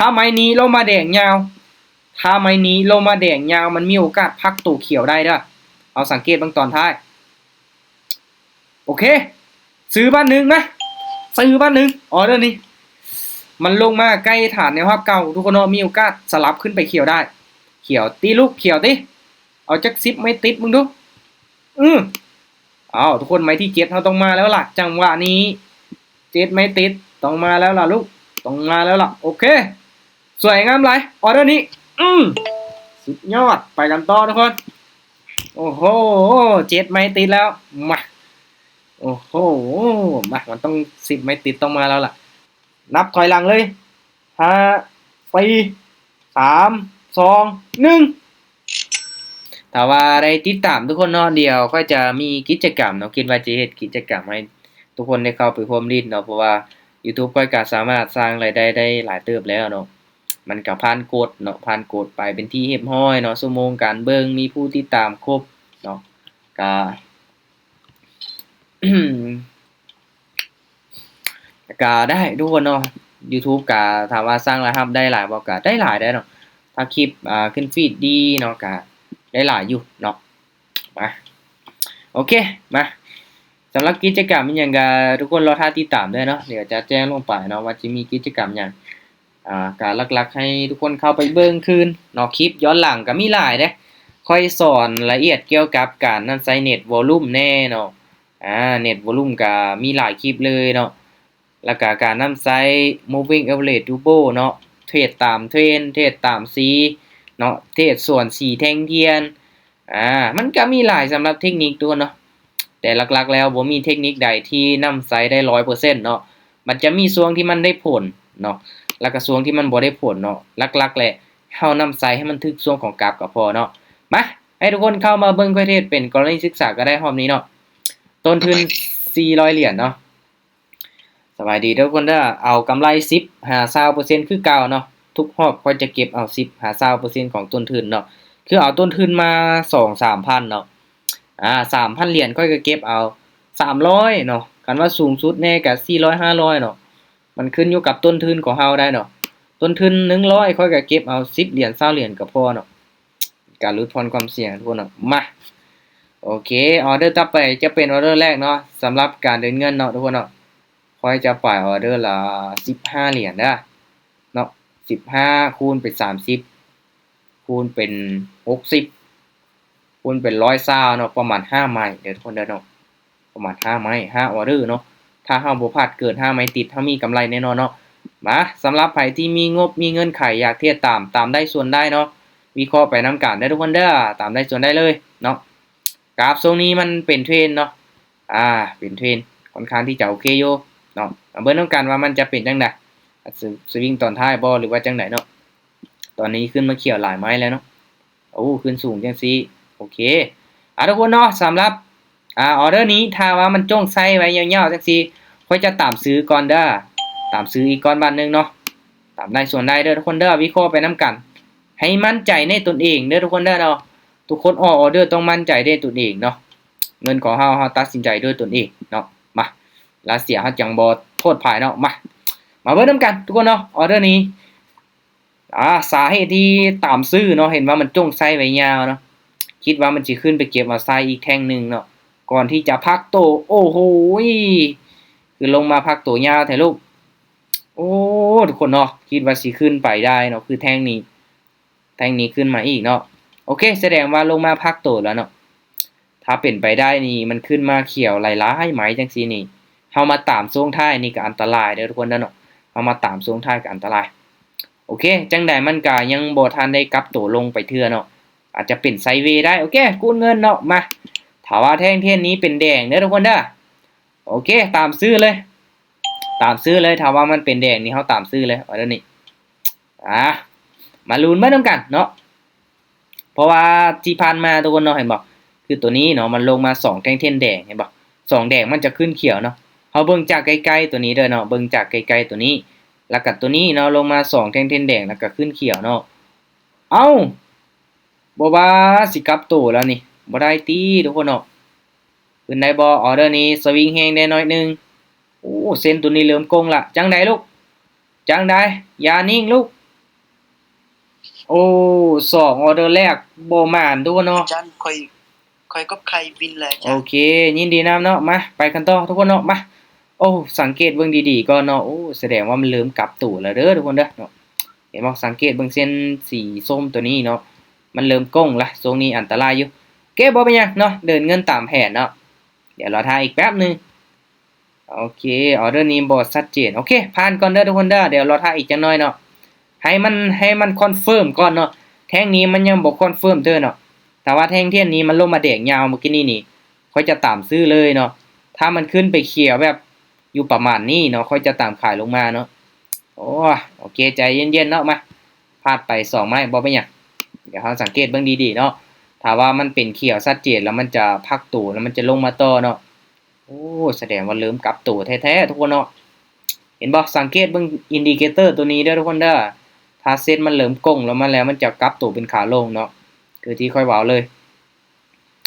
ຖ້າໄມ້ນີ້ລົງມາແດງຍາວ ຖ້າໄມ້ນີ້ລົງມາແດງຍາວ ມັນມີໂອກາດພັກໂຕຂຽວໄດ້ເດີ້. ເຮົາສັງເກດເບິ່ງຕອນທ້າຍ. ໂອເຄ ຊື້ບາດໜຶ່ງມາ ຊື້ບາດໜຶ່ງ ອໍເດີນີ້ ມັນລົງມາໃກ້ຖານແນວຮັບເກົ່າ ທຸກຄົນເນາະ ມີໂອກາດສະຫຼັບຂຶ້ນໄປຂຽວໄດ້. ຂຽວຕິລູກ ຂຽວຕິ ເອົາຈັກສິບໄມ້ຕິດເບິ່ງດູ. ອື ອ້າວ ທຸກຄົນ ໄມ້ທີເຈັດເຮົາຕ້ອງມາແລ້ວລະ ຈັງຫວະນີ້ ເຈັດໄມ້ຕິດ ຕ້ອງມາແລ້ວລະລູກ ຕ້ອງມາແລ້ວລະ. ໂອເຄ ສວຍງາມຫຼາຍ ອໍເດີນີ້ ອື ສຸດຍອດ ໄປກັນຕໍ່ທຸກຄົນ. ໂອ້ໂຫ ເຈັດໄມ້ຕິດແລ້ວ ມາ ໂອ້ໂຫ ມາ ມັນຕ້ອງສິບໄມ້ຕິດ ຕ້ອງມາແລ້ວລະ ນັບຖອຍຫຼັງເລີຍ ຫ້າ ສີ່ ສາມ ສອງ ໜຶ່ງ. ຖ້າວ່າໄດ້ຕິດຕາມທຸກຄົນເນາະ ດຽວຂ້ອຍຈະມີກິດຈະກຳເນາະ ຄິດວ່າຈະເຮັດກິດຈະກຳໃຫ້ທຸກຄົນໄດ້ເຂົ້າໄປຮ່ວມຫຼິ້ນເນາະ ເພາະວ່າຢູທູບຂ້ອຍກະສາມາດສ້າງລາຍໄດ້ໄດ້ຫຼາຍເຕີບແລ້ວເນາະ. ມັນກະຜ່ານກົດເນາະ ຜ່ານກົດໄປເປັນທີ່ຮຽບຮ້ອຍເນາະ ຊົ່ວໂມງການເບິ່ງ ມີຜູ້ຕິດຕາມຄົບເນາະ ກະ ກະໄດ້ທຸກຄົນເນາະ ຢູທູບກະ ຖາມວ່າສ້າງລາຍຮັບໄດ້ຫຼາຍບໍ່ ກະໄດ້ຫຼາຍໄດ໋ເນາະ ຖ້າຄລິບ ອ່າ ຂຶ້ນຟີດດີເນາະ ກະໄດ້ຫຼາຍຢູ່ເນາະ. ມາ ໂອເຄ ມາ ສຳລັບກິດຈະກຳອີ່ຫຍັງກະ ທຸກຄົນລໍຖ້າຕິດຕາມເດີ້ເນາະ ດຽວຈະແຈ້ງລົງໄປເນາະ ວ່າຈະມີກິດຈະກຳຫຍັງ. ອ່າ ກະຫຼັກໆໃຫ້ທຸກຄົນເຂົ້າໄປເບິ່ງຄືນເນາະ ຄລິບຍ້ອນຫຼັງກະມີຫຼາຍເດ້ ຂ້ອຍສອນລະອຽດກ່ຽວກັບການນຳໃຊ້ເນັດວໍລຸ່ມແດ່ເນາະ ອ່າ ເນັດວໍລຸ່ມກະມີຫຼາຍຄລິບເລີຍເນາະ ລະກະການນຳໃຊ້ moving average turbo ເນາະ ເທຣດຕາມເທຣນ ເທຣດຕາມສີເນາະ ເທຣດສ່ວນສີແທ່ງທຽນ ອ່າ ມັນກະມີຫຼາຍສຳລັບເທັກນິກທຸກຄົນເນາະ ແຕ່ຫຼັກໆແລ້ວບໍ່ມີເທັກນິກໃດທີ່ນຳໃຊ້ໄດ້ຮ້ອຍເປີເຊັນເນາະ ມັນຈະມີຊ່ວງທີ່ມັນໄດ້ຜົນເນາະ ລະກະຊ່ວງທີ່ມັນບໍ່ໄດ້ຜົນເນາະ ຫຼັກໆແຫຼະ ເຮົານຳໃຊ້ໃຫ້ມັນຖືກຊ່ວງຂອງກາບກະພໍເນາະ. ມາ ໃຫ້ທຸກຄົນເຂົ້າມາເບິ່ງຂ້ອຍເທດເປັນກໍລະນີສຶກສາກະໄດ້ຮອບນີ້ເນາະ ຕົ້ນທຶນສີ່ຮ້ອຍຫຼຽນເນາະ. ສະບາຍດີເດີ້ທຸກຄົນເດີ້ ເອົາກຳໄລສິບຫາຊາວເປີເຊັນຄືເກົ່າເນາະ ທຸກຮອບຂ້ອຍຈະເກັບເອົາສິບຫາຊາວເປີເຊັນຂອງຕົ້ນທຶນເນາະ ຄືເອົາຕົ້ນທຶນມາສອງສາມພັນເນາະ ອ່າ ສາມພັນຫຼຽນຂ້ອຍກະເກັບເອົາສາມຮ້ອຍເນາະ ຄັນວ່າສູງສຸດແດ່ກະສີ່ຮ້ອຍຫ້າຮ້ອຍເນາະ ມັນຂຶ້ນຢູ່ກັບຕົ້ນທຶນຂອງເຮົາໄດ໋ເນາະ ຕົ້ນທຶນໜຶ່ງຮ້ອຍຂ້ອຍກະເກັບເອົາສິບຫຼຽນຊາວຫຼຽນກະພໍເນາະ. ການຫຼຸດຜ່ອນຄວາມສ່ຽງທຸກຄົນເນາະ ມາ ໂອເຄ ອໍເດີຕໍ່ໄປຈະເປັນອໍເດີແລກເນາະ ສຳລັບການເດີນເງິນເນາະທຸກຄົນເນາະ ຂ້ອຍຈະໄປອໍເດີລະສິບຫ້າຫຼຽນເດີ້ເນາະ ສິບຫ້າຄູນເປັນສາມສິບ ຄູນເປັນຫົກສິບ ຄູນເປັນຮ້ອຍຊາວເນາະ ປະມານຫ້າໄມ້ເດີ້ທຸກຄົນເດີ້ເນາະ. ປະມານຫ້າໄມ້ ຫ້າອໍເດີເນາະ ຖ້າເຮົາບໍ່ພາດເກີນຫ້າໄມ້ຕິດ ເຮົາມີກຳໄລແນ່ນອນເນາະ. ມາ ສຳລັບໃຜທີ່ມີງົບມີເງື່ອນໄຂ ຢາກເທດຕາມ ຕາມໄດ້ສ່ວນໄດ້ເນາະ ວິເຄາະໄປນຳກັນເດີ້ທຸກຄົນເດີ້ ຕາມໄດ້ສ່ວນໄດ້ເລີຍເນາະ. ກາບຊ່ວງນີ້ມັນເປັນເທຣນເນາະ ອ່າ ເປັນເທຣນ ຂ້ອນຂ້າງທີ່ຈະໂອເຄຢູ່ເນາະ ມາເບິ່ງນຳກັນວ່າມັນຈະເປັນຈັ່ງໃດ ສະ ສະວິງຕອນທ້າຍບໍ່ ຫຼືວ່າຈັ່ງໃດເນາະ. ຕອນນີ້ຂຶ້ນມາຂຽວຫຼາຍໄມ້ແລ້ວເນາະ ໂອ້ ຂຶ້ນສູງຈັ່ງຊີ້ ໂອເຄ ອ່າ ທຸກຄົນເນາະ ສຳລັບ ອ່າ ອໍເດີນີ້ ຖ້າວ່າມັນຈົ່ງໃຊ້ໄວ້ຍາວໆຈັ່ງຊີ້ ຂ້ອຍຈະຕາມຊື້ກ່ອນເດີ້ ຕາມຊື້ອີກກ່ອນບາດໜຶ່ງເນາະ ຕາມໄດ້ສ່ວນໄດ້ເດີ້ທຸກຄົນເດີ້ ວິເຄາະໄປນຳກັນ ໃຫ້ໝັ້ນໃຈໃນຕົນເອງເດີ້ທຸກຄົນເດີ້ເນາະ. ທຸກຄົນອອກອໍເດີຕ້ອງໝັ້ນໃຈໃນຕົນເອງເນາະ ເງິນຂອງເຮົາ ເຮົາຕັດສິນໃຈດ້ວຍຕົນເອງເນາະ. ມາ ລາເຊຍເຮົາຈັ່ງບໍ່ໂພດພາຍເນາະ. ມາ ມາເບິ່ງນຳກັນທຸກຄົນເນາະ ອໍເດີນີ້ ອ່າ ສາເຫດທີ່ຕາມຊື້ເນາະ ເຫັນວ່າມັນຈົ່ງໃຊ້ໄວ້ຍາວເນາະ ຄິດວ່າມັນຊິຂຶ້ນໄປເກັບເອົາໄຊອີກແທ່ງໜຶ່ງເນາະ ກ່ອນທີ່ຈະພັກໂຕ. ໂອ້ໂຫ ຄືລົງມາພັກໂຕຍາວແທ້ລູກ. ໂອ້ ທຸກຄົນເນາະ ຄິດວ່າຊິຂຶ້ນໄປໄດ້ເນາະ ຄືແທ່ງນີ້ ແທ່ງນີ້ຂຶ້ນມາອີກເນາະ. ໂອເຄ ສະແດງວ່າລົງມາພັກໂຕແລ້ວເນາະ. ຖ້າເປັນໄປໄດ້ນີ້ ມັນຂຶ້ນມາຂຽວຫຼາຍໆໄມ້ຈັ່ງຊີ້ນີ້ ເຮົາມາຕາມຊ່ວງທ້າຍນີ້ກະອັນຕະລາຍເດີ້ທຸກຄົນເດີ້ເນາະ ເຮົາມາຕາມຊ່ວງທ້າຍກະອັນຕະລາຍ. ໂອເຄ ຈັ່ງໃດມັນກະຍັງບໍ່ທັນໄດ້ກັບໂຕລົງໄປເທື່ອເນາະ ອາດຈະເປັນໄຊເວໄດ້. ໂອເຄ ກູດເງິນເນາະ. ມາ ຖ້າວ່າແທ່ງທຽນນີ້ເປັນແດງເດີ້ທຸກຄົນເດີ້ ໂອເຄ ຕາມຊື້ເລີຍ ຕາມຊື້ເລີຍ. ຖ້າວ່າມັນເປັນແດງນີ້ ເຮົາຕາມຊື້ເລີຍ ອໍເດີນີ້. ອ່າ ມາລຸ້ນເບິ່ງນຳກັນເນາະ ເພາະວ່າທີ່ຜ່ານມາທຸກຄົນເນາະ ເຫັນບໍ່ ຄືໂຕນີ້ເນາະ ມັນລົງມາສອງແທ່ງທຽນແດງ ເຫັນບໍ່ ສອງແດງມັນຈະຂຶ້ນຂຽວເນາະ. ເຮົາເບິ່ງຈາກໃກ້ໆໂຕນີ້ເດີ້ເນາະ ເບິ່ງຈາກໃກ້ໆໂຕນີ້ ລະກະໂຕນີ້ເນາະ ລົງມາສອງແທ່ງທຽນແດງ ລະກະຂຶ້ນຂຽວເນາະ. ເອົ້າ ບໍ່ວ່າຊິກັບໂຕແລ້ວນີ້ ບໍ່ໄດ້ຕິທຸກຄົນເນາະ. ຂຶ້ນໄດ້ບໍ່ ອໍເດີນີ້ ສະວິງແຮງແດ່ໜ້ອຍໜຶ່ງ. ໂອ້ ເສັ້ນໂຕນີ້ເລີ່ມໂກງລະ ຈັ່ງໃດລູກ ຈັ່ງໃດ ຢ່ານິ່ງລູກ. ໂອ້ ສອງອອເດີແລກບໍ່ໝານທຸກຄົນເນາະ. ອາຈານ ຂ້ອຍ ຂ້ອຍກັບໄຂ່ວິນແລ້ວອາຈານ. ໂອເຄ ຍິນດີນຳເນາະ. ມາ ໄປກັນຕໍ່ທຸກຄົນເນາະ. ມາ ໂອ້ ສັງເກດເບິ່ງດີໆກ່ອນເນາະ. ໂອ້ ສະແດງວ່າມັນເລີ່ມກັບໂຕແລ້ວເດີທຸກຄົນເດີເນາະ. ເຫັນບໍ່? ສັງເກດເບິ່ງເສັ້ນສີສົ້ມໂຕນີ້ເນາະ ມັນເລີ່ມໂກ່ງລະ. ຊ່ວງນີ້ອັນຕະລາຍຢູ່. ໂອເຄ ບໍ່ເປັນຫຍັງເນາະ ເດີນເງິນຕາມແຜນເນາະ. ດຽວລໍຖ້າອີກແປັບໜຶ່ງ. ໂອເຄ ອອເດີນີ້ບໍ່ຊັດເຈນ. ໂອເຄ ຜ່ານກ່ອນເດີທຸກຄົນເດີ. ດຽວລໍຖ້າອີກຈັກໜ້ອຍເນາະ ໃຫ້ມັນ ໃຫ້ມັນຄອນເຟີມກ່ອນເນາະ. ແທ່ງນີ້ມັນຍັງບໍ່ຄອນເຟີມເທື່ອເນາະ. ຖ້າວ່າແທ່ງທຽນນີ້ມັນລົງມາແດງຍາວເມື່ອກີ້ນີ້ນີ້ ຂ້ອຍຈະຕາມຊື້ເລີຍເນາະ. ຖ້າມັນຂຶ້ນໄປຂຽວແບບຢູ່ປະມານນີ້ເນາະ ຂ້ອຍຈະຕາມຂາຍລົງມາເນາະ. ໂອ້ ໂອເຄ ໃຈເຢັນໆເນາະ. ມາ ພາດໄປສອງໄມ້ ບໍ່ເປັນຫຍັງ. ດຽວເຮົາສັງເກດເບິ່ງດີໆເນາະ. ຖ້າວ່າມັນເປັນຂຽວຊັດເຈນແລ້ວ ມັນຈະພັກໂຕ ແລ້ວມັນຈະລົງມາຕໍ່ເນາະ. ໂອ້ ສະແດງວ່າເລີ່ມກັບໂຕແທ້ໆທຸກຄົນເນາະ. ເຫັນບໍ່? ສັງເກດເບິ່ງອິນດິເຄເຕີໂຕນີ້ເດີທຸກຄົນເດີ. ຖ້າເສັ້ນມັນເລີ່ມໂກ່ງລົງມາແລ້ວ ມັນຈະກັບໂຕເປັນຂາລົງເນາະ ຄືທີ່ຂ້ອຍເວົ້າເລີຍ.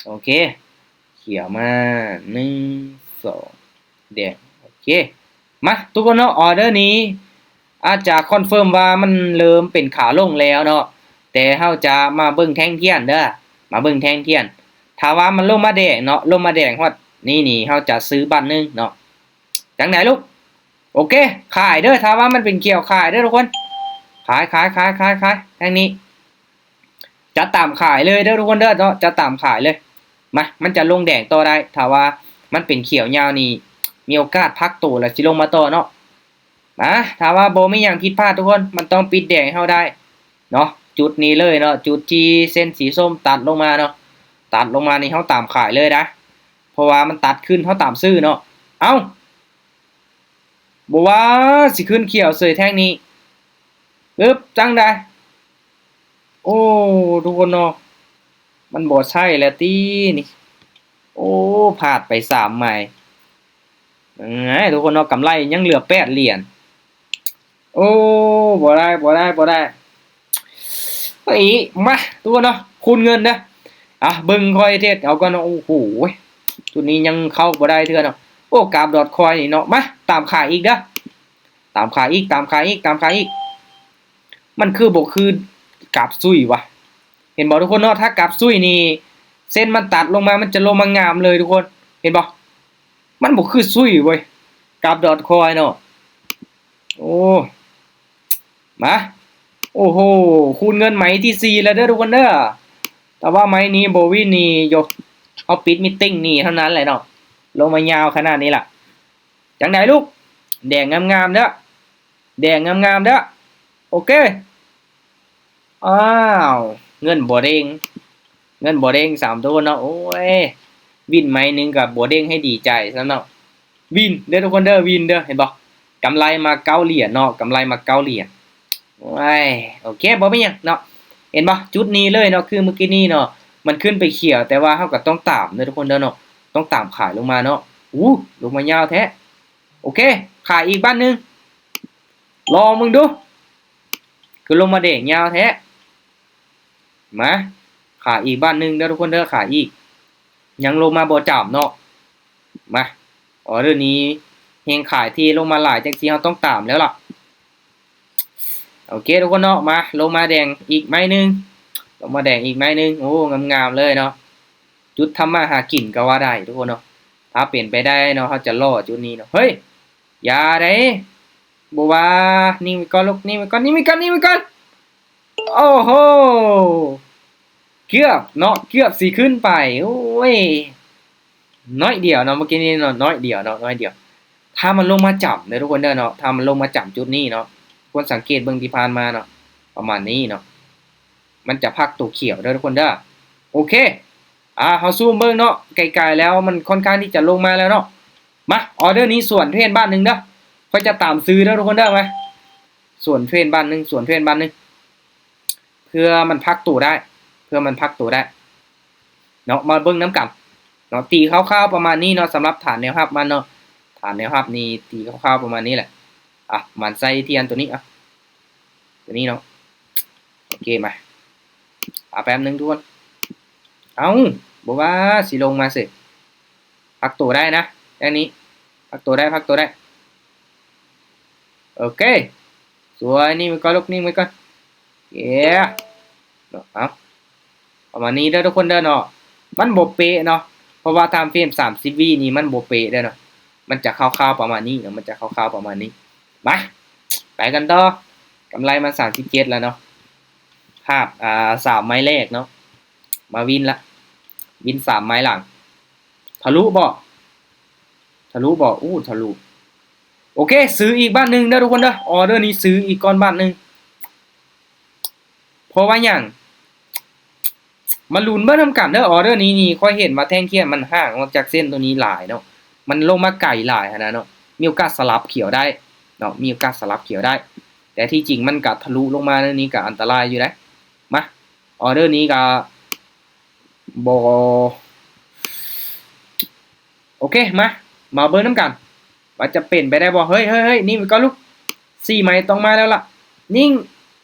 ໂອເຄ ຂຽວມາ ໜຶ່ງ ສອງ ແດງ. ໂອເຄ ມາ ທຸກຄົນເນາະ ອອເດີນີ້ອາດຈະຄອນເຟີມວ່າມັນເລີ່ມເປັນຂາລົງແລ້ວເນາະ. ແຕ່ເຮົາຈະມາເບິ່ງແທ່ງທຽນເດີ ມາເບິ່ງແທ່ງທຽນ. ຖ້າວ່າມັນລົງມາແດງເນາະ ລົງມາແດງຮອດນີ້ນີ້ ເຮົາຈະຊື້ບາດໜຶ່ງເນາະ. ຈັ່ງໃດລູກ? ໂອເຄ ຂາຍເດີ. ຖ້າວ່າມັນເປັນຂຽວ ຂາຍເດີທຸກຄົນ. ຂາຍ ຂາຍ ຂາຍ ຂາຍ ຂາຍ. ແທ່ງນີ້ຈະຕາມຂາຍເລີຍເດີທຸກຄົນເດີເນາະ ຈະຕາມຂາຍເລີຍ. ມາ ມັນຈະລົງແດງຕໍ່ໄດ້. ຖ້າວ່າມັນເປັນຂຽວຍາວນີ້ ມີໂອກາດພັກໂຕແລ້ວຊິລົງມາຕໍ່ເນາະ. ມາ ຖ້າວ່າບໍ່ມີຫຍັງຜິດພາດທຸກຄົນ ມັນຕ້ອງປິດແດງໃຫ້ເຮົາໄດ້ເນາະ. ຈຸດນີ້ເລີຍເນາະ ຈຸດທີ່ເສັ້ນສີສົ້ມຕັດລົງມາເນາະ ຕັດລົງມານີ້ ເຮົາຕາມຂາຍເລີຍນະ ເພາະວ່າມັນຕັດຂຶ້ນ ເຮົາຕາມຊື້ເນາະ. ເອົ້າ ບໍ່ວ່າຊິຂຶ້ນຂຽວເສີຍແທ່ງນີ້. ປຶບ ຈັ່ງໃດ? ໂອ້ ທຸກຄົນເນາະ ມັນບໍ່ໃຊ່ແລ້ວຕິນີ້. ໂອ້ ພາດໄປສາມໄມ້. ເອີ ທຸກຄົນເນາະ ກຳໄລຍັງເຫຼືອແປດຫຼຽນ. ໂອ້ ບໍ່ໄດ້ ບໍ່ໄດ້ ບໍ່ໄດ້. ເອີຍ ມາ ທຸກຄົນເນາະ ຄູນເງິນເດີ. ອ່ະ ເບິ່ງຂ້ອຍເທດເອົາກ່ອນເນາະ. ໂອ້ໂຫ ຈຸດນີ້ຍັງເຂົ້າບໍ່ໄດ້ເທື່ອເນາະ. ໂອ້ ກາບດອດຄອຍນີ້ເນາະ. ມາ ຕາມຂາຍອີກເດີ ຕາມຂາຍອີກ ຕາມຂາຍອີກ ຕາມຂາຍອີກ. ມັນຄືບໍ່ຄືກາບຊຸຍວະ? ເຫັນບໍ່ທຸກຄົນເນາະ? ຖ້າກາບຊຸຍນີ້ ເສັ້ນມັນຕັດລົງມາ ມັນຈະລົງມາງາມເລີຍທຸກຄົນ ເຫັນບໍ່? ມັນບໍ່ຄືຊຸຍເວີຍ ກາບດອດຄອຍເນາະ. ໂອ້ ມາ ໂອ້ໂຫ ຄູນເງິນໄມ້ທີສີ່ແລ້ວເດີທຸກຄົນເດີ. ແຕ່ວ່າໄມ້ນີ້ບໍ່ວິນນີ້ ໂຢ ເຮົາປິດມີດຕິງນີ້ເທົ່ານັ້ນແຫຼະເນາະ. ລົງມາຍາວຂະໜາດນີ້ລະ. ຈັ່ງໃດລູກ? ແດງງາມໆເດີ ແດງງາມໆເດີ. ໂອເຄ. ອ້າວ ເງິນບໍ່ເດ້ງ ເງິນບໍ່ເດ້ງສາມໂຕເນາະ. ໂອ້ຍ ວິນໄມ້ໜຶ່ງກໍບໍ່ເດ້ງໃຫ້ດີໃຈຊ້ຳເນາະ. ວິນເດີທຸກຄົນເດີ ວິນເດີ. ເຫັນບໍ່? ກຳໄລມາເກົ້າຫຼຽນເນາະ ກຳໄລມາເກົ້າຫຼຽນ. ໂອ້ຍ ໂອເຄ ບໍ່ມີຫຍັງເນາະ. ເຫັນບໍ່? ຈຸດນີ້ເລີຍເນາະ ຄືມື້ກີ້ນີ້ເນາະ ມັນຂຶ້ນໄປຂຽວ ແຕ່ວ່າເຮົາກໍຕ້ອງຕາມເດີທຸກຄົນເດີເນາະ ຕ້ອງຕາມຂາຍລົງມາເນາະ. ອູ້ ລົງມາຍາວແທ້. ໂອເຄ ຂາຍອີກບາດໜຶ່ງ ລອງເບິ່ງດູ ຄືລົງມາແດງຍາວແທ້. ມາ ຂາຍອີກບາດໜຶ່ງເດີທຸກຄົນເດີ ຂາຍອີກ. ຍັງລົງມາບໍ່ຈຳເນາະ. ມາ ອໍເດີນີ້ແຮງຂາຍເທລົງມາຫຼາຍ ຈັ່ງຊີ້ເຮົາຕ້ອງຕາມແລ້ວລະ. ໂອເຄທຸກຄົນເນາະ ມາ ລົງມາແດງອີກໄມ້ໜຶ່ງ ລົງມາແດງອີກໄມ້ໜຶ່ງ. ໂອ້ ງາມໆເລີຍເນາະ ຈຸດທຳມາຫາກິນກໍວ່າໄດ້ທຸກຄົນເນາະ. ຖ້າເປັນໄປໄດ້ເນາະ ເຮົາຈະລໍຈຸດນີ້ເນາະ. ເຮີ້ຍ ຢ່າເດ້ ບໍ່ວ່າ ນິ່ງໄວ້ກ່ອນລູກ ນິ່ງໄວ້ກ່ອນ ນິ່ງໄວ້ກ່ອນ ນິ່ງໄວ້ກ່ອນ. ໂອ້ໂຫ ເກືອບເນາະ ເກືອບຊິຂຶ້ນໄປ. ໂອ້ຍ ໜ້ອຍດຽວເນາະ ເມື່ອກີ້ນີ້ເນາະ ໜ້ອຍດຽວເນາະ ໜ້ອຍດຽວ. ຖ້າມັນລົງມາຈຳເດີທຸກຄົນເດີເນາະ ຖ້າມັນລົງມາຈຳຈຸດນີ້ເນາະ ທຸກຄົນສັງເກດເບິ່ງທີ່ຜ່ານມາເນາະ ປະມານນີ້ເນາະ ມັນຈະພັກໂຕຂຽວເດີທຸກຄົນເດີ. ໂອເຄ ອ່າ ເຮົາຊູມເບິ່ງເນາະ ໄກໆແລ້ວມັນຄ່ອນຂ້າງທີ່ຈະລົງມາແລ້ວເນາະ. ມາ ອໍເດີນີ້ສວນເທຣນບາດໜຶ່ງເດີ ຂ້ອຍຈະຕາມຊື້ເດີທຸກຄົນເດີ. ມາ ສວນເທຣນບາດໜຶ່ງ ສວນເທຣນບາດໜຶ່ງ ເພື່ອມັນພັກໂຕໄດ້ ເພື່ອມັນພັກໂຕໄດ້ເນາະ. ມາເບິ່ງນຳກັນເນາະ ຕີຄ່າວໆປະມານນີ້ເນາະ ສຳລັບຖານແນວຮັບມັນເນາະ. ຖານແນວຮັບນີ້ຕີຄ່າວໆປະມານນີ້ແຫຼະ. ອ່ະ ມັນໃສ່ທຽນໂຕນີ້ ອ່ະ ໂຕນີ້ເນາະ. ໂອເຄ ມາ ຖ້າແປັບໜຶ່ງທຸກຄົນ. ເອົ້າ ບໍ່ວ່າຊິລົງມາເສີຍ ພັກໂຕໄດ້ນະ ແນວນີ້ ພັກໂຕໄດ້ ພັກໂຕໄດ້. ໂອເຄ ສວຍ ນິ່ງໄວ້ກ່ອນລູກ ນິ່ງໄວ້ກ່ອນ. ເຢ້ ເນາະ. ເອົາ ປະມານນີ້ເດີທຸກຄົນເດີເນາະ. ມັນບໍ່ເປະເນາະ ເພາະວ່າທາມເຟຣມສາມສິບວິນີ້ມັນບໍ່ເປະເດີເນາະ. ມັນຈະຄ່າວໆປະມານນີ້ເນາະ ມັນຈະຄ່າວໆປະມານນີ້. ມາ ໄປກັນຕໍ່. ກຳໄລມາສາມສິບເຈັດແລ້ວເນາະ. ພາດ ອ່າ ສາມໄມ້ແລກເນາະ. ມາວິນລະ ວິນສາມໄມ້ຫຼັງ. ທະລຸບໍ່? ທະລຸບໍ່? ໂອ້ ທະລຸ. ໂອເຄ ຊື້ອີກບາດໜຶ່ງເດີທຸກຄົນເດີ. ອໍເດີນີ້ຊື້ອີກກ່ອນບາດໜຶ່ງ. ເພາະວ່າຫຍັງ? ມາລຸ້ນເບິ່ງນຳກັນເດີ. ອໍເດີນີ້ນີ້ ຂ້ອຍເຫັນວ່າແທ່ງຂຽວມັນຫ່າງອອກຈາກເສັ້ນໂຕນີ້ຫຼາຍເນາະ. ມັນລົງມາໄກຫຼາຍຫັ້ນນະເນາະ. ມີໂອກາດສະຫຼັບຂຽວໄດ້ເນາະ. ມີໂອກາດສະຫຼັບຂຽວໄດ້. ແຕ່ທີ່ຈິງມັນກະທະລຸລົງມາແນວນີ້ກະອັນຕະລາຍຢູ່ເດ້. ມາ ອໍເດີນີ້ກະບໍ່ ໂອເຄ ມາ ມາເບິ່ງນຳກັນວ່າຈະເປັນໄປໄດ້ບໍ່. ເຮີ້ຍ ເຮີ້ຍ ເຮີ້ຍ ນິ່ງໄວ້ກ່ອນລູກ. ສີ່ໄມ້ຕ້ອງມາແລ້ວລະ. ນິ່ງ.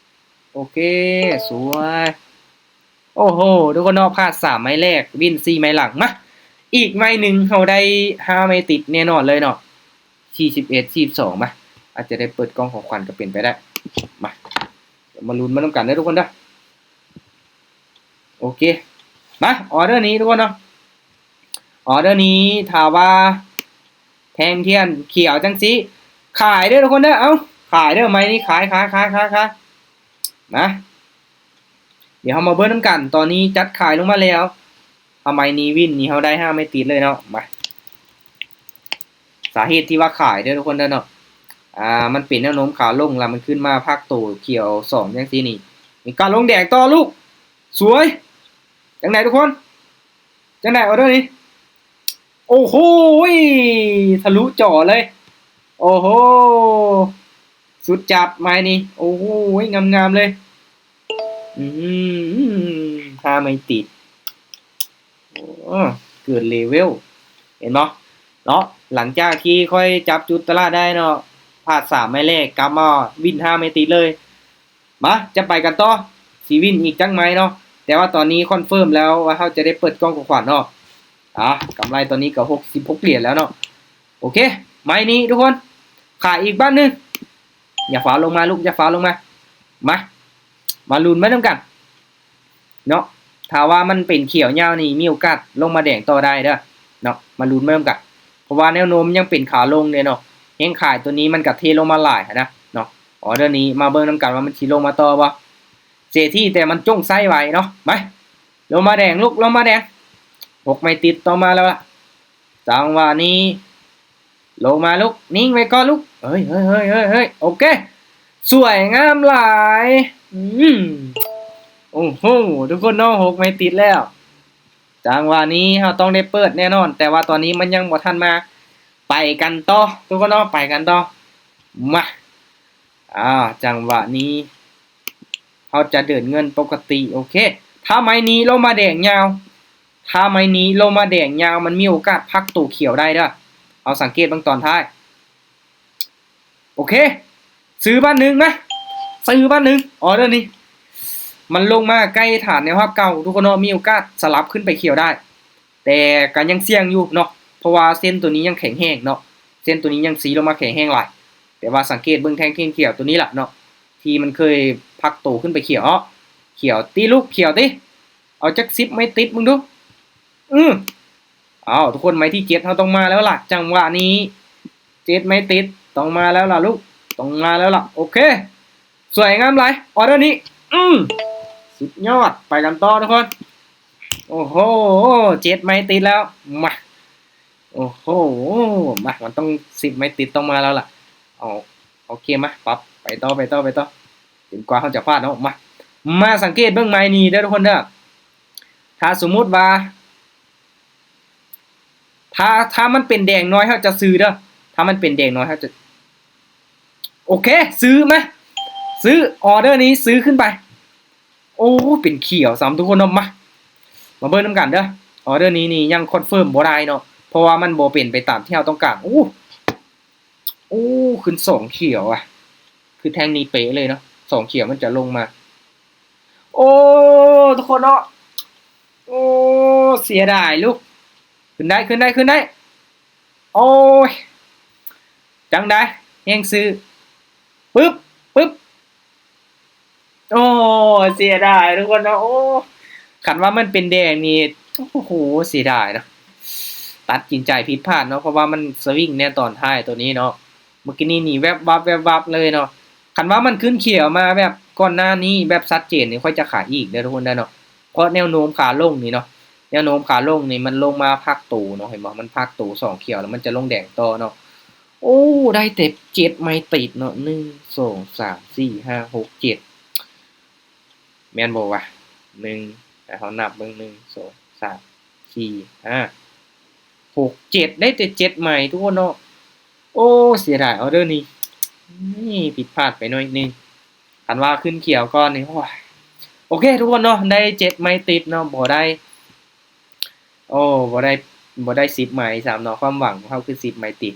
ໂອເຄ ສວຍ. ໂອ້ໂຫ ທຸກຄົນເນາະ ພາດສາມໄມ້ແລກ ວິນສີ່ໄມ້ຫຼັງ. ມາ ອີກໄມ້ໜຶ່ງ ເຮົາໄດ້ຫ້າໄມ້ຕິດແນ່ນອນເລີຍເນາະ. ສີ່ສິບເອັດ ສີ່ສິບສອງ ມາ ອາດຈະໄດ້ເປີດກ່ອງຂອງຂວັນກໍເປັນໄປໄດ້. ມາ ມາລຸ້ນມານຳກັນເດີທຸກຄົນເດີ. ໂອເຄ ມາ ອໍເດີນີ້ທຸກຄົນເນາະ. ອໍເດີນີ້ ຖ້າວ່າແທ່ງຂຽວຈັ່ງຊີ້ ຂາຍເດີທຸກຄົນເດີ. ເອົ້າ ຂາຍເດີ ໄມ້ນີ້ ຂາຍ ຂາຍ ຂາຍ ຂາຍ ຂາຍ. ມາ ດຽວເຮົາມາເບິ່ງນຳກັນ. ຕອນນີ້ຈັດຂາຍລົງມາແລ້ວ. ຖ້າໄມ້ນີ້ວິນນີ້ ເຮົາໄດ້ຫ້າໄມ້ຕິດເລີຍເນາະ. ມາ ສາເຫດທີ່ວ່າຂາຍເດີທຸກຄົນເດີເນາະ ອ່າ ມັນເປັນແນວໂນ້ມຂາລົງ ແລ້ວມັນຂຶ້ນມາພັກໂຕຂຽວສອງຈັ່ງຊີ້ນີ້ ມີການລົງແດງຕໍ່ລູກ. ສວຍ. ຈັ່ງໃດທຸກຄົນ? ຈັ່ງໃດອໍເດີນີ້? ໂອ້ໂຫ ທະລຸຈໍເລີຍ. ໂອ້ໂຫ ສຸດຈັດໄມ້ນີ້. ໂອ້ໂຫ ງາມໆເລີຍ. ອືມ ຫ້າໄມ້ຕິດ. ໂອ້ ເກີນເລເວວ ເຫັນບໍ່ເນາະ. ຫຼັງຈາກທີ່ຂ້ອຍຈັບຈຸດຕະຫຼາດໄດ້ເນາະ ພາດສາມໄມ້ແລກ ກັບມາວິນຫ້າໄມ້ຕິດເລີຍ. ມາ ຈະໄປກັນຕໍ່ ຊິວິນອີກຈັກໄມ້ເນາະ. ແຕ່ວ່າຕອນນີ້ຄອນເຟີມແລ້ວວ່າເຮົາຈະໄດ້ເປີດກ່ອງຂອງຂວັນເນາະ. ອ່າ ກຳໄລຕອນນີ້ກໍຫົກສິບຫົກຫຼຽນແລ້ວເນາະ. ໂອເຄ ໄມ້ນີ້ທຸກຄົນ ຂາຍອີກບາດໜຶ່ງ. ຢ່າຟ້າວລົງມາລູກ ຢ່າຟ້າວລົງມາ. ມາ ມາລຸ້ນໄປນຳກັນເນາະ. ຖ້າວ່າມັນເປັນຂຽວຍາວນີ້ ມີໂອກາດລົງມາແດງຕໍ່ໄດ້ເດີເນາະ. ມາລຸ້ນໄປນຳກັນ ເພາະວ່າແນວໂນ້ມຍັງເປັນຂາລົງເດ້ເນາະ. ແຮງຂາຍໂຕນີ້ມັນກະເທລົງມາຫຼາຍຫັ້ນນະເນາະ. ອໍເດີນີ້ມາເບິ່ງນຳກັນວ່າມັນຊິລົງມາຕໍ່ບໍ່. ເສດຖີ ແຕ່ມັນຈົ່ງໃຊ້ໄວເນາະ. ມາ ລົງມາແດງລູກ ລົງມາແດງ. ຫົກໄມ້ຕິດ ຕ້ອງມາແລ້ວລະ. ຈັງຫວະນີ້ ລົງມາລູກ ນິ່ງໄວ້ກ່ອນລູກ. ເຮີ້ຍ ເຮີ້ຍ ເຮີ້ຍ ເຮີ້ຍ ເຮີ້ຍ. ໂອເຄ ສວຍງາມຫຼາຍ. ອືມ ໂອ້ໂຫ ທຸກຄົນເນາະ ຫົກໄມ້ຕິດແລ້ວ. ຈັງຫວະນີ້ເຮົາຕ້ອງໄດ້ເປີດແນ່ນອນ ແຕ່ວ່າຕອນນີ້ມັນຍັງບໍ່ທັນມາ. ໄປກັນຕໍ່ທຸກຄົນເນາະ ໄປກັນຕໍ່. ມາ ອ່າ ຈັງຫວະນີ້ເຮົາຈະເດີນເງິນປົກກະຕິ. ໂອເຄ ຖ້າໄມ້ນີ້ລົງມາແດງຍາວ ຖ້າໄມ້ນີ້ລົງມາແດງຍາວ ມັນມີໂອກາດພັກໂຕຂຽວໄດ້ເດີ. ເຮົາສັງເກດເບິ່ງຕອນທ້າຍ. ໂອເຄ ຊື້ບາດໜຶ່ງ ມາ ຊື້ບາດໜຶ່ງ. ອໍເດີນີ້ມັນລົງມາໃກ້ຖານແນວຮັບເກົ່າ ທຸກຄົນເນາະ ມີໂອກາດສະຫຼັບຂຶ້ນໄປຂຽວໄດ້. ແຕ່ກໍຍັງສ່ຽງຢູ່ເນາະ ເພາະວ່າເສັ້ນໂຕນີ້ຍັງແຂງແຮງເນາະ. ເສັ້ນໂຕນີ້ຍັງຊີ້ລົງມາແຂງແຮງຫຼາຍ. ແຕ່ວ່າສັງເກດເບິ່ງແທ່ງຂຽວໂຕນີ້ລະເນາະ ທີ່ມັນເຄີຍພັກໂຕຂຶ້ນໄປຂຽວເນາະ. ຂຽວຕິລູກ ຂຽວຕິ. ເອົາຈັກສິບໄມ້ຕິດເບິ່ງດູ. ອື ອ້າວ ທຸກຄົນ ໄມ້ທີເຈັດເຮົາຕ້ອງມາແລ້ວລະ. ຈັງຫວະນີ້ເຈັດໄມ້ຕິດ ຕ້ອງມາແລ້ວລະລູກ ຕ້ອງມາແລ້ວລະ. ໂອເຄ ສວຍງາມຫຼາຍ ອໍເດີນີ້. ອື ສຸດຍອດ ໄປກັນຕໍ່ທຸກຄົນ. ໂອ້ໂຫ ເຈັດໄມ້ຕິດແລ້ວ. ມາ ໂອ້ໂຫ ມາ ມັນຕ້ອງສິບໄມ້ຕິດ ຕ້ອງມາແລ້ວລະ. ເອົາ ໂອເຄ ມາ ປັບ ໄປຕໍ່ ໄປຕໍ່ ໄປຕໍ່ ຈົນກວ່າເຮົາຈະພາດເນາະ. ມາ ມາສັງເກດເບິ່ງໄມ້ນີ້ເດີທຸກຄົນເດີ. ຖ້າສົມມຸດວ່າ ຖ້າ ຖ້າມັນເປັນແດງນ້ອຍ ເຮົາຈະຊື້ເດີ. ຖ້າມັນເປັນແດງນ້ອຍ ເຮົາຈະ ໂອເຄ ຊື້ ມາ ຊື້ ອໍເດີນີ້ ຊື້ຂຶ້ນໄປ. ໂອ້ ເປັນຂຽວຊ້ຳທຸກຄົນເນາະ. ມາ ມາເບິ່ງນຳກັນເດີ. ອໍເດີນີ້ນີ້ຍັງຄອນເຟີມບໍ່ໄດ້ເນາະ ເພາະວ່າມັນບໍ່ເປັນໄປຕາມທີ່ເຮົາຕ້ອງການ. ໂອ້ ໂອ້ ຂຶ້ນສອງຂຽວອະ ຄືແທ່ງນີ້ເປະເລີຍເນາະ. ສອງຂຽວມັນຈະລົງມາ. ໂອ້ ທຸກຄົນເນາະ ໂອ້ ເສຍດາຍລູກ. ຂຶ້ນໄດ້ ຂຶ້ນໄດ້ ຂຶ້ນໄດ້. ໂອ້ຍ ຈັ່ງໃດ ແຮງຊື້ ປຶບ ປຶບ. ໂອ້ ເສຍດາຍທຸກຄົນເນາະ. ໂອ້ ຄັນວ່າມັນເປັນແດງນີ້ ໂອ້ໂຫ ເສຍດາຍເນາະ. ຕັດສິນໃຈຜິດພາດເນາະ ເພາະວ່າມັນສະວິງແນ່ຕອນທ້າຍໂຕນີ້ເນາະ. ເມື່ອກີ້ນີ້ໜີແວັບວັບແວັບວັບເລີຍເນາະ. ຄັນວ່າມັນຂຶ້ນຂຽວມາແບບກ່ອນໜ້ານີ້ແບບຊັດເຈນນີ້ ຂ້ອຍຈະຂາຍອີກເດີທຸກຄົນເດີເນາະ. ເພາະແນວໂນ້ມຂາລົງນີ້ເນາະ ແນວໂນ້ມຂາລົງນີ້ ມັນລົງມາພັກໂຕເນາະ ເຫັນບໍ່? ມັນພັກໂຕສອງຂຽວ ແລ້ວມັນຈະລົງແດງຕໍ່ເນາະ. ໂອ້ ໄດ້ແຕ່ເຈັດໄມ້ຕິດເນາະ ໜຶ່ງ ສອງ ສາມ ສີ່ ຫ້າ ຫົກ ເຈັດ ແມ່ນບໍ່ວະ? ໜຶ່ງ ໃຫ້ເຮົານັບເບິ່ງ ໜຶ່ງ ສອງ ສາມ ສີ່ ຫ້າ ຫົກ ເຈັດ ໄດ້ແຕ່ເຈັດໄມ້ທຸກຄົນເນາະ. ໂອ້ ເສຍດາຍອໍເດີນີ້ ນີ້ຜິດພາດໄປໜ້ອຍໜຶ່ງ. ຄັນວ່າຂຶ້ນຂຽວກ່ອນນີ້ ໂອ້ຍ ໂອເຄທຸກຄົນເນາະ ໄດ້ເຈັດໄມ້ຕິດເນາະ ບໍ່ໄດ້ ໂອ້ ບໍ່ໄດ້ ບໍ່ໄດ້ສິບໄມ້ຊ້ຳເນາະ. ຄວາມຫວັງຂອງເຮົາຄືສິບໄມ້ຕິດ.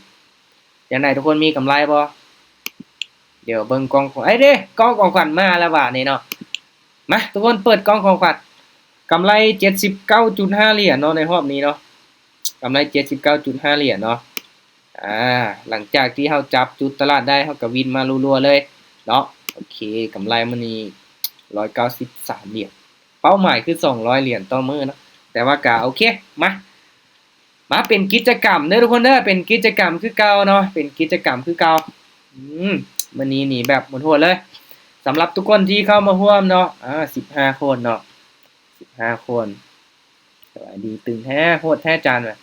ຈັ່ງໃດທຸກຄົນມີກຳໄລບໍ່? ດຽວເບິ່ງກ່ອງຂອງ ເອີຍເດ້ ກ່ອງຂອງຂວັນມາແລ້ວບາດນີ້ເນາະ. ມາ ທຸກຄົນເປີດກ່ອງຂອງຂວັນ. ກຳໄລເຈັດສິບເກົ້າຈຸດຫ້າຫຼຽນເນາະ ໃນຮອບນີ້ເນາະ. ກຳໄລເຈັດສິບເກົ້າຈຸດຫ້າຫຼຽນເນາະ. ອາ ຫຼັງຈາກທີ່ເຮົາຈັບຈຸດຕະຫຼາດໄດ້ ເຮົາກໍວິນມາລັວໆເລີຍເນາະ. ໂອເຄ ກຳໄລມື້ນີ້ຮ້ອຍເກົ້າສິບສາມຫຼຽນ. ເປົ້າໝາຍຄືສອງຮ້ອຍຫຼຽນຕໍ່ມື້ເນາະ ແຕ່ວ່າກະໂອເຄ. ມາ ມາເປັນກິດຈະກຳເດີທຸກຄົນເດີ ເປັນກິດຈະກຳຄືເກົ່າເນາະ ເປັນກິດຈະກຳຄືເກົ່າ. ອືມ ມື້ນີ້ນີ້ແບບໂຫດໆເລີຍ ສຳລັບທຸກຄົນທີ່ເຂົ້າມາຮ່ວມເນາະ. ອາ ສິບຫ້າຄົນເນາະ ສິບຫ້າຄົນ. ສະບາຍດີ ຕຶງແທ້ ໂຫດແທ້ຈານວ່າ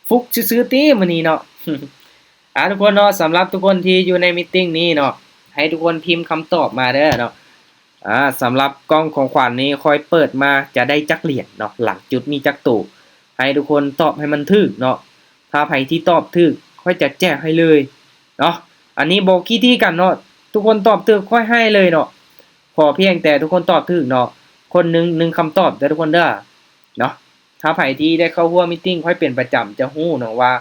ຟຸກຊື່ໆຕິມື້ນີ້ເນາະ. ອາ ທຸກຄົນເນາະ ສຳລັບທຸກຄົນທີ່ຢູ່ໃນມີດຕິງນີ້ເນາະ ໃຫ້ທຸກຄົນພິມຄຳຕອບມາເດີເນາະ. ອາ ສຳລັບກ່ອງຂອງຂວັນນີ້ ຂ້ອຍເປີດມາຈະໄດ້ຈັກຫຼຽນເນາະ ຫຼັງຈຸດມີຈັກໂຕ ໃຫ້ທຸກຄົນຕອບໃຫ້ມັນຖືກເນາະ. ຖ້າໃຜທີ່ຕອບຖືກ ຂ້ອຍຈະແຈກໃຫ້ເລີຍເນາະ. ອັນນີ້ບໍ່ຂີ້ຖີ່ກັນເນາະ ທຸກຄົນຕອບຖືກ ຂ້ອຍໃຫ້ເລີຍເນາະ. ຂໍພຽງແຕ່ທຸກຄົນຕອບຖືກເນາະ ຄົນໜຶ່ງ ໜຶ່ງຄຳຕອບເດີທຸກຄົນເດີເນາະ. ຖ້າໃຜທີ່ໄດ້ເຂົ້າຮ່ວມມີດຕິງຂ້ອຍເປັນປະຈຳ ຈະຮູ້ເນາະວ່າ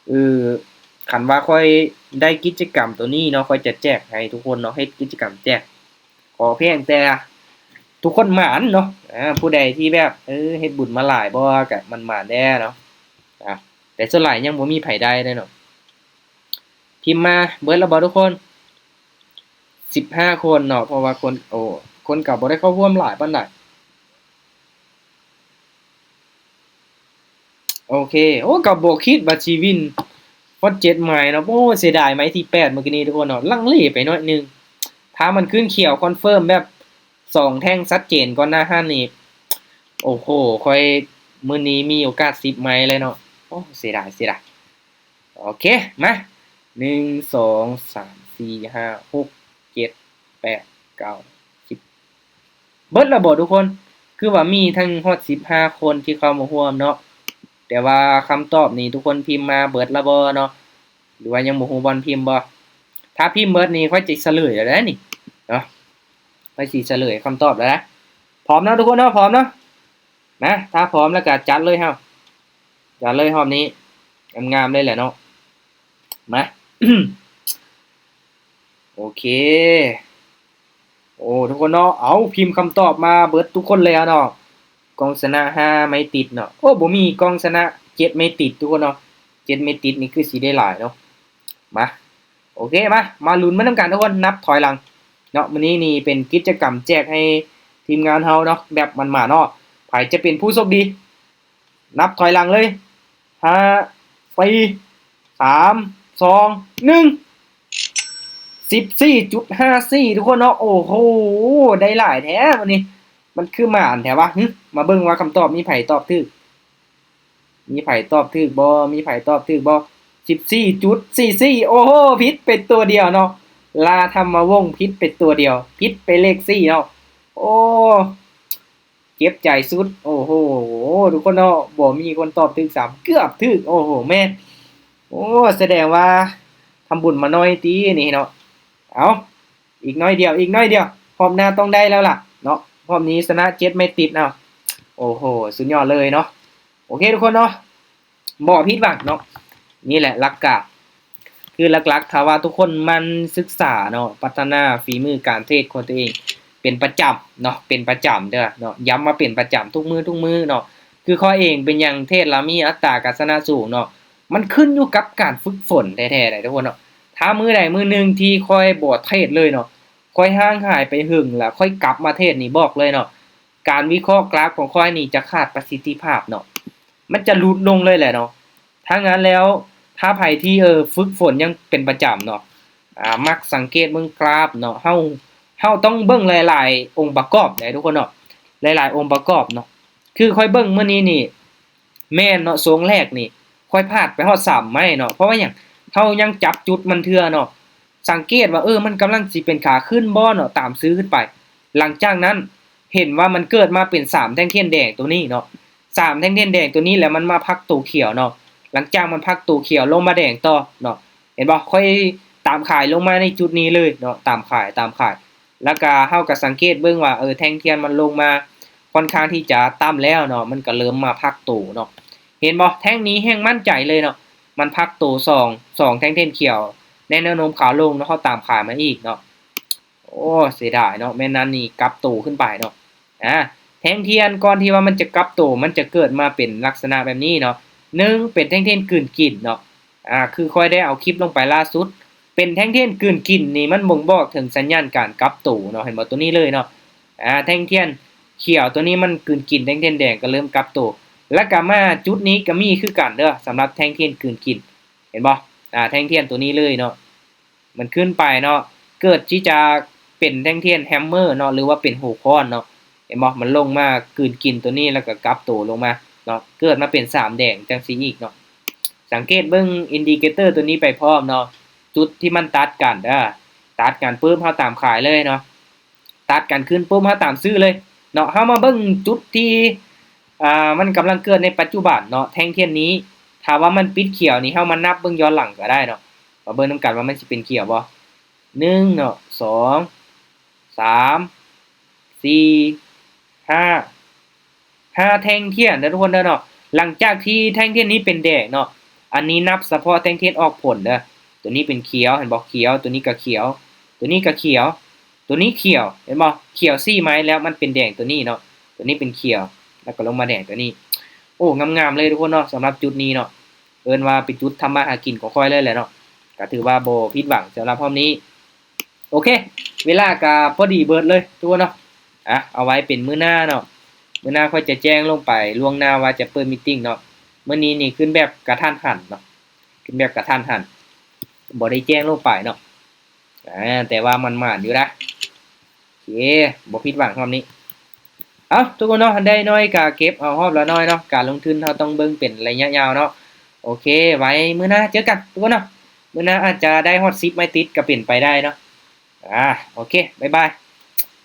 ເອີ ຄັນວ່າຂ້ອຍໄດ້ກິດຈະກຳໂຕນີ້ເນາະ ຂ້ອຍຈະແຈກໃຫ້ທຸກຄົນເນາະ ເຮັດກິດຈະກຳແຈກ. ຂໍພຽງແຕ່ທຸກຄົນໝານເນາະ. ອາ ຜູ້ໃດທີ່ແບບ ເອີ ເຮັດບຸນມາຫຼາຍບໍ່ ກະໝານໆແດ່ເນາະ. ອາ ແຕ່ສ່ວນຫຼາຍຍັງບໍ່ມີໃຜໄດ້ເດ້ເນາະ. ພິມມາເບິດແລ້ວບໍ່ທຸກຄົນ? ສິບຫ້າຄົນເນາະ ເພາະວ່າຄົນ ໂອ້ ຄົນກໍບໍ່ໄດ້ເຂົ້າຮ່ວມຫຼາຍປານໃດ. ໂອເຄ ໂອ້ ກໍບໍ່ຄິດວ່າຊິວິນຮອດເຈັດໄມ້ເນາະ. ໂອ້ ເສຍດາຍໄມ້ທີແປດມື້ກີ້ນີ້ທຸກຄົນເນາະ ລັງເລໄປໜ້ອຍໜຶ່ງ. ຖ້າມັນຂຶ້ນຂຽວຄອນເຟີມແບບສອງແທ່ງຊັດເຈນກ່ອນໜ້າຫັ້ນນີ້ ໂອ້ໂຫ ຂ້ອຍ ມື້ນີ້ມີໂອກາດສິບໄມ້ເລີຍເນາະ. ໂອ້ ເສຍດາຍ ເສຍດາຍ. ໂອເຄ ມາ ໜຶ່ງ ສອງ ສາມ ສີ່ ຫ້າ ຫົກ ເຈັດ ແປດ ເກົ້າ ສິບ ເບິດແລ້ວບໍ່ທຸກຄົນ? ຄືວ່າມີທັງຮອດສິບຫ້າຄົນທີ່ເຂົ້າມາຮ່ວມເນາະ ແຕ່ວ່າຄຳຕອບນີ້ທຸກຄົນພິມມາເບິດແລ້ວບໍ່ເນາະ ຫຼືວ່າຍັງບໍ່ຮູ້ບ່ອນພິມບໍ່? ຖ້າພິມເບິດນີ້ຂ້ອຍຈະສະເຫຼີຍແລ້ວເດ້ນີ້ເນາະ ຂ້ອຍຊິສະເຫຼີຍຄຳຕອບແລ້ວນະ. ພ້ອມເນາະທຸກຄົນເນາະ ພ້ອມເນາະ. ມາ ຖ້າພ້ອມແລ້ວກໍຈັດເລີຍເຮົາ ຈັດເລີຍຮອບນີ້ ງາມໆເລີຍແຫຼະເນາະ. ມາ ໂອເຄ ໂອ້ ທຸກຄົນເນາະ ເອົາ ພິມຄຳຕອບມາເບິດທຸກຄົນແລ້ວເນາະ. ກ່ອງຊະນະຫ້າໄມ້ຕິດເນາະ ໂອ້ ບໍ່ມີ ກ່ອງຊະນະເຈັດໄມ້ຕິດທຸກຄົນເນາະ. ເຈັດໄມ້ຕິດນີ້ຄືຊິໄດ້ຫຼາຍເນາະ. ມາ ໂອເຄ ມາ ມາລຸ້ນໄປນຳກັນທຸກຄົນ ນັບຖອຍຫຼັງເນາະ. ມື້ນີ້ນີ້ເປັນກິດຈະກຳແຈກໃຫ້ທີມງານເຮົາເນາະ ແບບໝານໆເນາະ. ໃຜຈະເປັນຜູ້ໂຊກດີ? ນັບຖອຍຫຼັງເລີຍ ຫ້າ ສີ່ ສາມ ສອງ ໜຶ່ງ ສິບສີ່ຈຸດຫ້າສີ່ ທຸກຄົນເນາະ. ໂອ້ໂຫ ໄດ້ຫຼາຍແທ້ມື້ນີ້ ມັນຄືໝານແທ້ວະ. ຫຶ ມາເບິ່ງວ່າຄຳຕອບມີໃຜຕອບຖືກ ມີໃຜຕອບຖືກບໍ່? ມີໃຜຕອບຖືກບໍ່? ສິບສີ່ຈຸດສີ່ສີ່ ໂອ້ໂຫ ຜິດໄປຕົວດຽວເນາະ. ລາທຳມະວົງ ຜິດໄປຕົວດຽວ ຜິດໄປເລກສີ່ເນາະ. ໂອ້ ເຈັບໃຈສຸດ. ໂອ້ໂຫ ທຸກຄົນເນາະ ບໍ່ມີຄົນຕອບຖືກຊ້ຳ ເກືອບຖືກ. ໂອ້ໂຫ ແມ່ນ ໂອ້ ສະແດງວ່າທຳບຸນມາໜ້ອຍຕິນີ້ເນາະ. ເອົາ ອີກໜ້ອຍດຽວ ອີກໜ້ອຍດຽວ ຮອບໜ້າຕ້ອງໄດ້ແລ້ວລະເນາະ. ຮອບນີ້ຊະນະເຈັດໄມ້ຕິດເອົາ. ໂອ້ໂຫ ສຸດຍອດເລີຍເນາະ. ໂອເຄທຸກຄົນເນາະ ບໍ່ຜິດຫວັງເນາະ. ນີ້ແຫຼະຫຼັກການ ຄືຫຼັກໆ ຖ້າວ່າທຸກຄົນໝັ່ນສຶກສາເນາະ ພັດທະນາຝີມືການເທຣດຂອງຕົວເອງເປັນປະຈຳເນາະ ເປັນປະຈຳເດີເນາະ ຢ້ຳວ່າເປັນປະຈຳ ທຸກມື້ ທຸກມື້ເນາະ. ຄືຂ້ອຍເອງເປັນຫຍັງເທຣດລະມີອັດຕາການຊະນະສູງເນາະ ມັນຂຶ້ນຢູ່ກັບການຝຶກຝົນແທ້ໆເດ້ທຸກຄົນເນາະ. ຖ້າມື້ໃດມື້ໜຶ່ງທີ່ຂ້ອຍບໍ່ເທຣດເລີຍເນາະ ຂ້ອຍຫ່າງຫາຍໄປເຫິງລະ ຂ້ອຍກັບມາເທຣດນີ້ ບອກເລີຍເນາະ ການວິເຄາະກຣາຟຂອງຂ້ອຍນີ້ຈະຂາດປະສິດທິພາບເນາະ ມັນຈະຫຼຸດລົງເລີຍແຫຼະເນາະ. ຖ້າງນັ້ນແລ້ວ ຖ້າໃຜທີ່ ເອີ ຝຶກຝົນຢ່າງເປັນປະຈຳເນາະ ອາ ມັກສັງເກດເບິ່ງກຣາຟເນາະ ເຮົາ ເຮົາຕ້ອງເບິ່ງຫຼາຍໆອົງປະກອບເດ້ທຸກຄົນເນາະ ຫຼາຍໆອົງປະກອບເນາະ. ຄືຂ້ອຍເບິ່ງມື້ນີ້ນີ້ ແມ່ນເນາະ ຊ່ວງແລກນີ້ ຂ້ອຍພາດໄປຮອດສາມໄມ້ເນາະ ເພາະວ່າຫຍັງ? ເຮົາຍັງຈັບຈຸດມັນເທື່ອເນາະ ສັງເກດວ່າ ເອີ ມັນກຳລັງຊິເປັນຂາຂຶ້ນບໍ່ເນາະ ຕາມຊື່ຂຶ້ນໄປ. ຫຼັງຈາກນັ້ນ ເຫັນວ່າມັນເກີດມາເປັນສາມແທ່ງທຽນແດງໂຕນີ້ເນາະ ສາມແທ່ງທຽນແດງໂຕນີ້ ແລ້ວມັນມາພັກໂຕຂຽວເນາະ. ຫຼັງຈາກມັນພັກໂຕຂຽວລົງມາແດງຕໍ່ເນາະ ເຫັນບໍ່? ຂ້ອຍຕາມຂາຍລົງມາໃນຈຸດນີ້ເລີຍເນາະ ຕາມຂາຍ ຕາມຂາຍ. ແລ້ວກະເຮົາກະສັງເກດເບິ່ງວ່າ ເອີ ແທ່ງທຽນມັນລົງມາຄ່ອນຂ້າງທີ່ຈະຕ່ຳແລ້ວເນາະ ມັນກະເລີ່ມມາພັກໂຕເນາະ ເຫັນບໍ່? ແທ່ງນີ້ແຮ່ງໝັ້ນໃຈເລີຍເນາະ ມັນພັກໂຕສອງ ສອງແທ່ງທຽນຂຽວ ໃນແນວໂນ້ມຂາລົງເນາະ ເຮົາຕາມຂາຍມາອີກເນາະ. ໂອ້ ເສຍດາຍເນາະ ແມ່ນນັ້ນນີ້ກັບໂຕຂຶ້ນໄປເນາະ. ອາ ແທ່ງທຽນກ່ອນທີ່ວ່າມັນຈະກັບໂຕ ມັນຈະເກີດມາເປັນລັກສະນະແບບນີ້ເນາະ ໜຶ່ງ ເປັນແທ່ງທຽນກືນກິນເນາະ ອາ ຄືຂ້ອຍໄດ້ເອົາຄລິບລົງໄປລ່າສຸດ ເປັນແທ່ງທຽນກືນກິນນີ້ ມັນບົ່ງບອກເຖິງສັນຍານການກັບໂຕເນາະ ເຫັນບໍ່? ໂຕນີ້ເລີຍເນາະ ອາ ແທ່ງທຽນຂຽວໂຕນີ້ມັນກືນກິນແທ່ງທຽນແດງ ກະເລີ່ມກັບໂຕ. ແລ້ວກະມາຈຸດນີ້ກະມີຄືກັນເດີ ສຳລັບແທ່ງທຽນກືນກິນ ເຫັນບໍ່? ອາ ແທ່ງທຽນໂຕນີ້ເລີຍເນາະ ມັນຂຶ້ນໄປເນາະ ເກີດທີ່ຈະເປັນແທ່ງທຽນແຮມເມີເນາະ ຫຼືວ່າເປັນຫົວຄ້ອນເນາະ ເຫັນບໍ່? ມັນລົງມາກືນກິນໂຕນີ້ ແລ້ວກະກັບໂຕລົງມາເນາະ ເກີດມາເປັນສາມແດງຈັ່ງຊີ້ອີກເນາະ. ສັງເກດເບິ່ງອິນດິເຄເຕີໂຕນີ້ໄປພ້ອມເນາະ ຈຸດທີ່ມັນຕັດກັນເດີ ຕັດກັນປຶບ ເຮົາຕາມຂາຍເລີຍເນາະ ຕັດກັນຂຶ້ນປຸບ ເຮົາຕາມຊື້ເລີຍເນາະ. ເຮົາມາເບິ່ງຈຸດທີ່ ອ່າ ມັນກຳລັງເກີດໃນປັດຈຸບັນເນາະ ແທ່ງທຽນນີ້ ຖ້າວ່າມັນປິດຂຽວນີ້ ເຮົາມານັບເບິ່ງຍ້ອນຫຼັງກະໄດ້ເນາະ ມາເບິ່ງນຳກັນວ່າມັນຊິເປັນຂຽວບໍ່ ໜຶ່ງເນາະ ສອງ ສາມ ສີ່ ຫ້າ ຫ້າແທ່ງທຽນເດີທຸກຄົນເດີເນາະ. ຫຼັງຈາກທີ່ແທ່ງທຽນນີ້ເປັນແດງເນາະ ອັນນີ້ນັບສະເພາະແທ່ງທຽນອອກຜົນເດີ ໂຕນີ້ເປັນຂຽວ ເຫັນບໍ່? ຂຽວ ໂຕນີ້ກະຂຽວ ໂຕນີ້ກະຂຽວ ໂຕນີ້ຂຽວ ເຫັນບໍ່? ຂຽວສີ່ໄມ້ແລ້ວ ມັນເປັນແດງໂຕນີ້ເນາະ ໂຕນີ້ເປັນຂຽວ ແລ້ວກະລົງມາແດງໂຕນີ້. ໂອ້ ງາມໆເລີຍທຸກຄົນເນາະ ສຳລັບຈຸດນີ້ເນາະ ເອີ້ນວ່າເປັນຈຸດທຳມາຫາກິນຂອງຂ້ອຍເລີຍແຫຼະເນາະ ກະຖືວ່າບໍ່ຜິດຫວັງສຳລັບຮອບນີ້. ໂອເຄ ເວລາກະພໍດີເບີດເລີຍທຸກຄົນເນາະ ອາ ເອົາໄວ້ເປັນມື້ໜ້າເນາະ ມື້ໜ້າຂ້ອຍຈະແຈ້ງລົງໄປລ່ວງໜ້າວ່າຈະເປີດມີດຕິ້ງເນາະ. ມື້ນີ້ນີ້ຂຶ້ນແບບກະທັນຫັນເນາະ ຂຶ້ນແບບກະທັນຫັນ ບໍ່ໄດ້ແຈ້ງລົງໄປເນາະ ອາ ແຕ່ວ່າໝານໆຢູ່ນະ ໂອເຄ ບໍ່ຜິດຫວັງຮອບນີ້. ເອົ້າ ທຸກຄົນເນາະ ໄດ້ໜ້ອຍກະເກັບເອົາຮອບລະໜ້ອຍເນາະ ການລົງທຶນເຮົາຕ້ອງເບິ່ງເປັນໄລຍະຍາວເນາະ. ໂອເຄ ໄວ້ມື້ໜ້າເຈີກັນທຸກຄົນເນາະ ມື້ໜ້າອາດຈະໄດ້ຮອດສິບໄມ້ຕິດກະເປັນໄປໄດ້ເນາະ. ອາ ໂອເຄ ບາຍບາຍ.